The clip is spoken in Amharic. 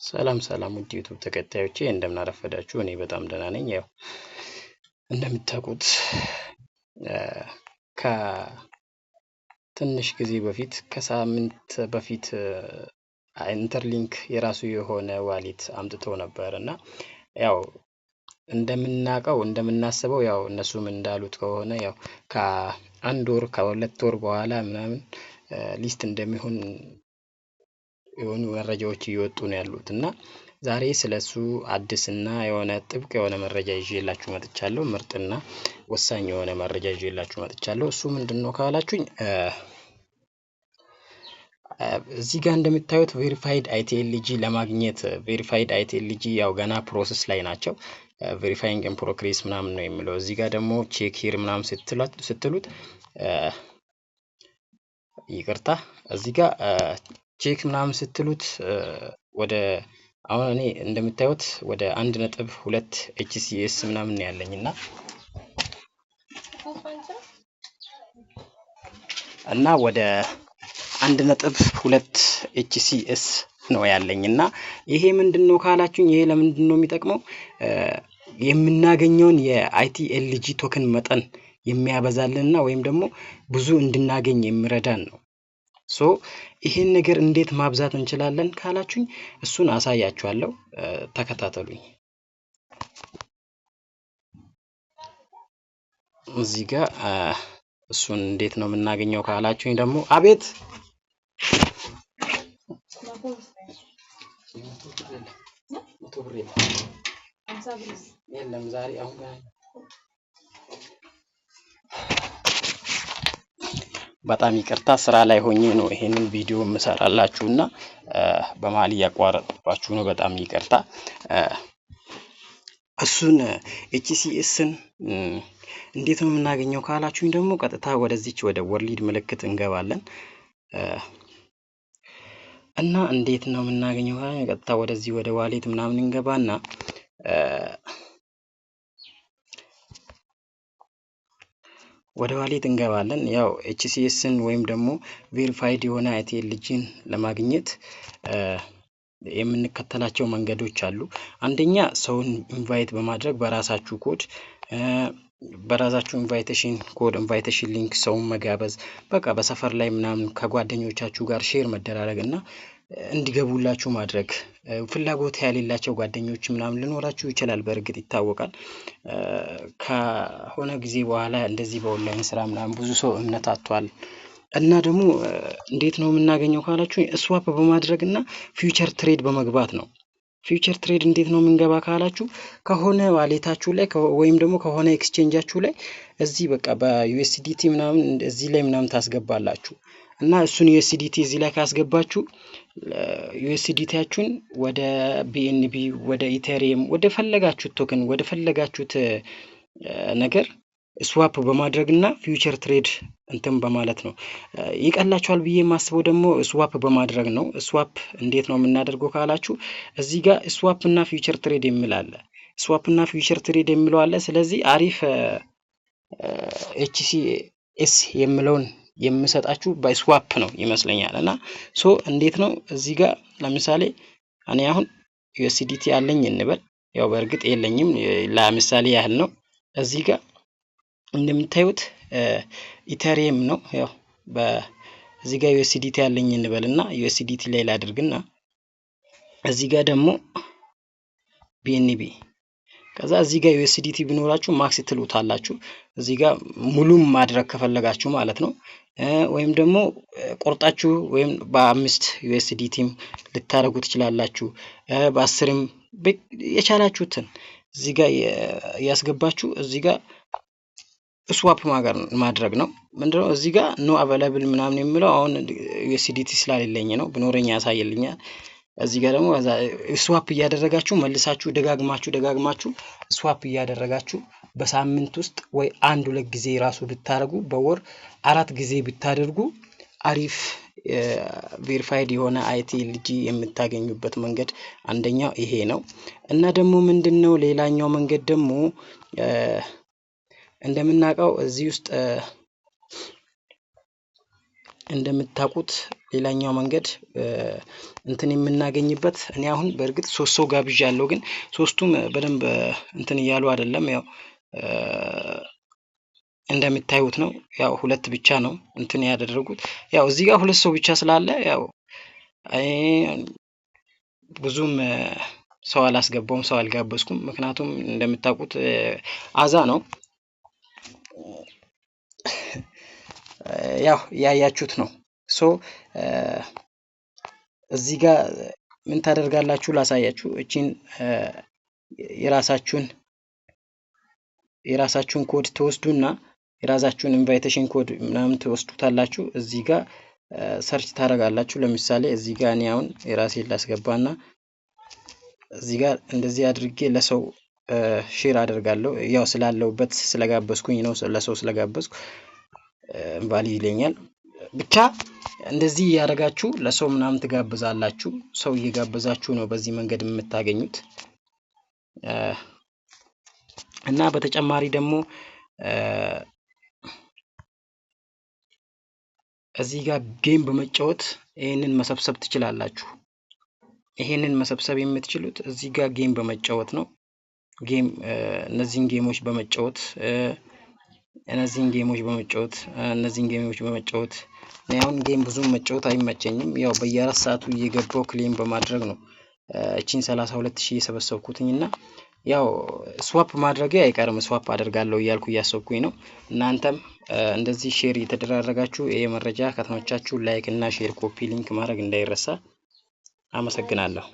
ሰላም ሰላም ውድ ዩቱብ ተከታዮቼ፣ እንደምን አረፈዳችሁ። እኔ በጣም ደህና ነኝ። ያው እንደምታውቁት ከትንሽ ጊዜ በፊት፣ ከሳምንት በፊት ኢንተርሊንክ የራሱ የሆነ wallet አምጥቶ ነበር። እና ያው እንደምናውቀው፣ እንደምናስበው፣ ያው እነሱም እንዳሉት ከሆነ ያው ከአንድ ወር ከ2 ወር በኋላ ምናምን list እንደሚሆን የሆኑ መረጃዎች እየወጡ ነው ያሉት። እና ዛሬ ስለሱ አዲስና የሆነ ጥብቅ የሆነ መረጃ ይዤላችሁ መጥቻለሁ። ምርጥና ወሳኝ የሆነ መረጃ ይዤላችሁ መጥቻለሁ። እሱ ምንድን ነው ካላችሁኝ፣ እዚህ ጋር እንደምታዩት verified ITLG ለማግኘት፣ verified ITLG ያው ገና process ላይ ናቸው። Verifying in progress ምናምን ነው የሚለው። እዚህ ጋር ደግሞ check here ምናምን ስትሉት፣ ይቅርታ፣ እዚህ ጋር check ምናምን ስትሉት ወደ አሁን እኔ እንደምታዩት ወደ 1.2 HCS ምናምን ነው ያለኝ እና ወደ 1.2 HCS ነው ያለኝ። እና ይሄ ምንድን ነው ካላችሁኝ፣ ይሄ ለምንድን ነው የሚጠቅመው? የምናገኘውን የ ITLG token መጠን የሚያበዛልንና ወይም ደግሞ ብዙ እንድናገኝ የሚረዳን ነው። So ይሄን ነገር እንዴት ማብዛት እንችላለን ካላችሁኝ፣ እሱን አሳያችኋለሁ። ተከታተሉኝ። እዚህ ጋር እሱን እንዴት ነው የምናገኘው ካላችሁኝ ደግሞ፣ አቤት፣ 100 ብር የለም ዛሬ አሁን። በጣም ይቅርታ፣ ስራ ላይ ሆኜ ነው ይሄንን ቪዲዮ የምሰራላችሁ እና በመሀል እያቋረጥኳችሁ ነው። በጣም ይቅርታ። እሱን HCS ን እንዴት ነው የምናገኘው ካላችሁኝ ደግሞ፣ ቀጥታ ወደዚች ወደ world ምልክት እንገባለን። እና እንዴት ነው የምናገኘው? ቀጥታ ወደዚህ ወደ wallet ምናምን እንገባና ወደ wallet እንገባለን። ያው HCS ን ወይም ደግሞ verified የሆነ ITLG ን ለማግኘት የምንከተላቸው መንገዶች አሉ። አንደኛ ሰውን invite በማድረግ፣ በራሳችሁ ኮድ፣ በራሳችሁ invitation code፣ invitation link ሰውን መጋበዝ፣ በቃ በሰፈር ላይ ምናምን ከጓደኞቻችሁ ጋር share መደራረግ እና እንዲገቡላችሁ ማድረግ። ፍላጎት ያሌላቸው ጓደኞች ምናምን ሊኖራችሁ ይችላል። በእርግጥ ይታወቃል። ከሆነ ጊዜ በኋላ እንደዚህ በኦንላይን ስራ ምናምን ብዙ ሰው እምነት አጥቷል። እና ደግሞ እንዴት ነው የምናገኘው ካላችሁ፣ swap በማድረግ እና future trade በመግባት ነው። Future trade እንዴት ነው የምንገባ ካላችሁ፣ ከሆነ wallet ኣችሁ ላይ ወይም ደግሞ ከሆነ exchange ኣችሁ ላይ እዚህ በቃ በ USDT ምናምን እዚህ ላይ ምናምን ታስገባላችሁ። እና እሱን USDT እዚህ ላይ ካስገባችሁ USDT ያችሁን ወደ BNB፣ ወደ Ethereum፣ ወደ ፈለጋችሁት token፣ ወደ ፈለጋችሁት ነገር swap በማድረግ እና future trade እንትን በማለት ነው። ይቀላችኋል ብዬ የማስበው ደግሞ swap በማድረግ ነው። Swap እንዴት ነው የምናደርገው ካላችሁ፣ እዚህ ጋር swap እና future trade የሚል አለ። Swap እና future trade የሚለው አለ። ስለዚህ አሪፍ HCS የሚለውን የምሰጣችሁ በ swap ነው ይመስለኛል። እና so እንዴት ነው? እዚህ ጋር ለምሳሌ እኔ አሁን USDT አለኝ እንበል። ያው በእርግጥ የለኝም፣ ለምሳሌ ያህል ነው። እዚህ ጋር እንደምታዩት Ethereum ነው። ያው እዚህ ጋር USDT አለኝ እንበል እና USDT ላይ ላድርግና እዚህ ጋር ደግሞ BNB፣ ከዛ እዚህ ጋር USDT ቢኖራችሁ max ትሉታላችሁ። እዚህ ጋር ሙሉም ማድረግ ከፈለጋችሁ ማለት ነው። ወይም ደግሞ ቆርጣችሁ ወይም በ5 USDT ም ልታደርጉ ትችላላችሁ። በ10ም የቻላችሁትን እዚህ ጋር እያስገባችሁ እዚህ ጋር swap ማድረግ ነው። ምንድነው እዚህ ጋር no available ምናምን የሚለው? አሁን USDT ስላሌለኝ ነው። ብኖረኝ ያሳይልኛል። እዚህ ጋር ደግሞ swap እያደረጋችሁ መልሳችሁ ደጋግማችሁ ደጋግማችሁ swap እያደረጋችሁ በሳምንት ውስጥ ወይ አንድ ሁለት ጊዜ ራሱ ብታደርጉ፣ በወር አራት ጊዜ ብታደርጉ አሪፍ verified የሆነ ITLG የምታገኙበት መንገድ አንደኛው ይሄ ነው። እና ደግሞ ምንድን ነው ሌላኛው መንገድ ደግሞ? እንደምናውቀው እዚህ ውስጥ እንደምታውቁት ሌላኛው መንገድ እንትን የምናገኝበት እኔ አሁን በእርግጥ 3 ሰው ጋብዣለሁ፣ ግን 3ቱም በደንብ እንትን እያሉ አይደለም። ያው እንደምታዩት ነው። ያው 2 ብቻ ነው እንትን ያደረጉት። ያው እዚህ ጋር 2 ሰው ብቻ ስላለ ያው ብዙም ሰው አላስገባውም፣ ሰው አልጋበዝኩም። ምክንያቱም እንደምታውቁት አዛ ነው። ያው ያያችሁት ነው። ሶ እዚህ ጋር ምን ታደርጋላችሁ ላሳያችሁ። እቺን የራሳችሁን ኮድ ትወስዱና የራሳችሁን invitation code ምናምን ትወስዱታላችሁ። እዚህ ጋር search ታደርጋላችሁ። ለምሳሌ እዚህ ጋር እኔ አሁን የራሴን ላስገባና እዚህ ጋር እንደዚህ አድርጌ ለሰው share አደርጋለሁ። ያው ስላለሁበት ስለጋበዝኩኝ ነው፣ ለሰው ስለጋበዝኩ valid ይለኛል። ብቻ እንደዚህ እያደረጋችሁ ለሰው ምናምን ትጋብዛላችሁ። ሰው እየጋበዛችሁ ነው በዚህ መንገድ የምታገኙት። እና በተጨማሪ ደግሞ እዚህ ጋር game በመጫወት ይሄንን መሰብሰብ ትችላላችሁ። ይሄንን መሰብሰብ የምትችሉት እዚህ ጋር game በመጫወት ነው። game እነዚህን ጌሞች በመጫወት እነዚህን ጌሞች በመጫወት እነዚህን ጌሞች በመጫወት እኔ አሁን game ብዙም መጫወት አይመቸኝም። ያው በየአራት ሰዓቱ እየገባው claim በማድረግ ነው እቺን 32000 የሰበሰብኩትኝና ያው swap ማድረጌ አይቀርም፣ swap አደርጋለሁ እያልኩ እያሰብኩኝ ነው። እናንተም እንደዚህ share እየተደራረጋችሁ ይሄ መረጃ ከተመቻችሁ like እና share copy link ማድረግ እንዳይረሳ። አመሰግናለሁ።